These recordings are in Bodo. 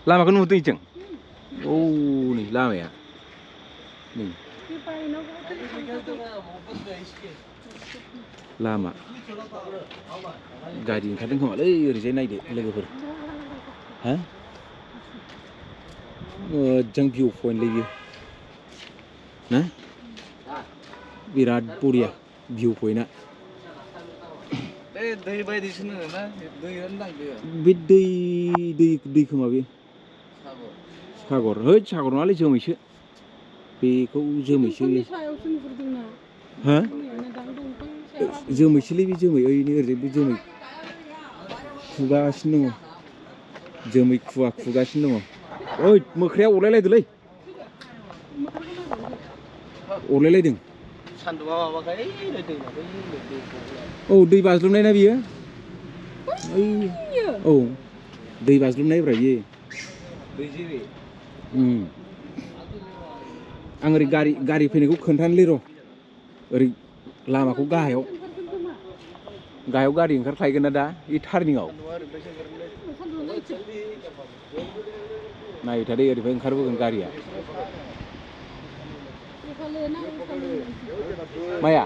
Lamakau नुदों जों oh nih lama ya nih lama गारि ओंखारदों खोमालै ओरैजाय नायदो लोगोफोर हा मोजां भिउ पइन्टलै बियो ना बिराद बरिया भिउ पइन्टआ दै बायदिसो नोङोना दैयानो नांदो बे दै खोमा बे सागर है सागर नङालै जोमैसो बेखौ जोमैसो हा जोमैसोलै बे जोमै ओइनै ओरैजाय बे जोमै खुगासिनो दङ जोमै खुवा खुगासिनो दङ ओइ मोख्राया अरलायलायदोलै अरलायलायदों सान्दुङा माबाखाय औ दै बाज्रुमनाय ना बियो ओइ औ दै बाज्रुमनाय ब्रा बियो आं ओरै गारि फैनायखौ खोन्थानोलै र' ओरै लामाखौ गाहायाव गारि ओंखारख्लायगोन ना दा इ टार्निंआव नायबाय थादो ओरैफ्राय ओंखारबोगोन गारिया माया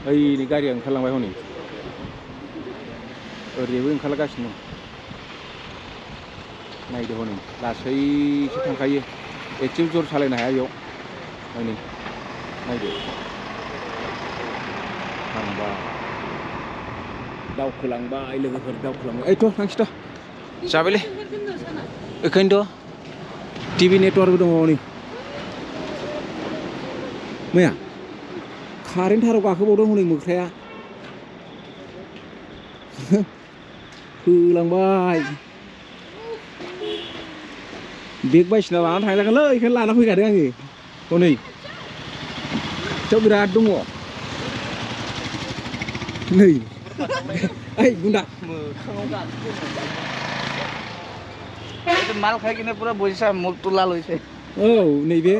ओइ नै गारिया ओंखारलांबाय हनै ओरैबो ओंखारलांगासिनो दं नायदो हनै लासैसो थांखायो एसेबो जर सालायनो हाया बेयाव हनै नायदो थांबाय दावखोलांबाय लोगोफोर दावखोलांबाय ओइथ' थांसै थ' जाबायलै बेखायनोथ' टिभि नेटवार्कबो दङ हनै माया कारेन्ट थाराव गाखोबावदों हनै मोख्राया होलांबाय बेग बायदिसिना लानानै थांजागोनलै बेखायनो लाना फैखादों आङो हनै खाथियाव बिराद दङ नै ओइ गुन्दा माल खाइकिने पुरा बयसा मुख तुला लइसे औ नैबे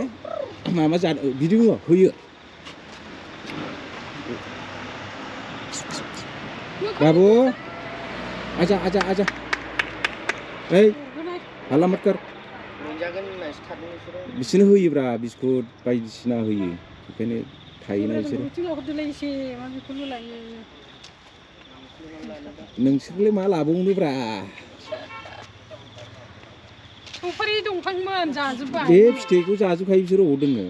माबा बिदिबो होयो बाबु आजा ओइ हाला मत कर बिसोरनो होयोब्रा बिस्कुट बायदिसिना होयो बेखायनो थायोना बिसोरो नोंसोरलाय मा लाबावनोब्रा सफारि दंफांमोन जाजोब्बाय बे फिथाइखौ जाजोबखायो बिसोर अबाव दोङो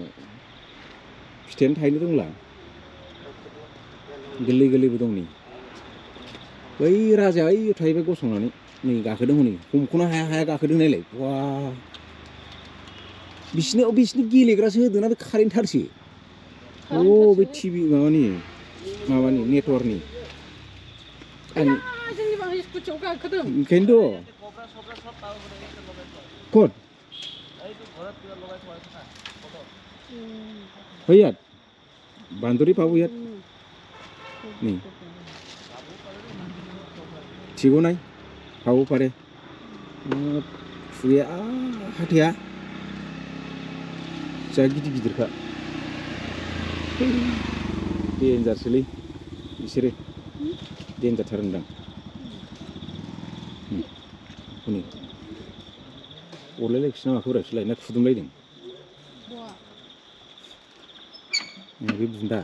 फिथाइयानो थायनो रोंला गोरलैबो दं नै बै राजाया ओइ थाहैबाय गसंनानै नै गाखोदों हनै हमख'नो हाया गाखोदों नायलाय वा बिसिनो गेलेग्रासो होदोंना बे कारेन्ट थारसो बे टिभि माबानि नेटवार्कनि ओंखायनोथ' कत यार बांदरी पाबो यार नहीं ठीक हो नहीं पाबो पारे खुया हाथाया जा गिदिरखा डेन्जारसोलै बिसोरो डेन्जारथार होनदां हनै अरलायलायखोसो ना माखो बिसोरलाय ना खुदुंलायदों बे बुन्दा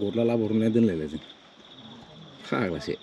गरला बरनाया दोनलायलायदों फाग्लासो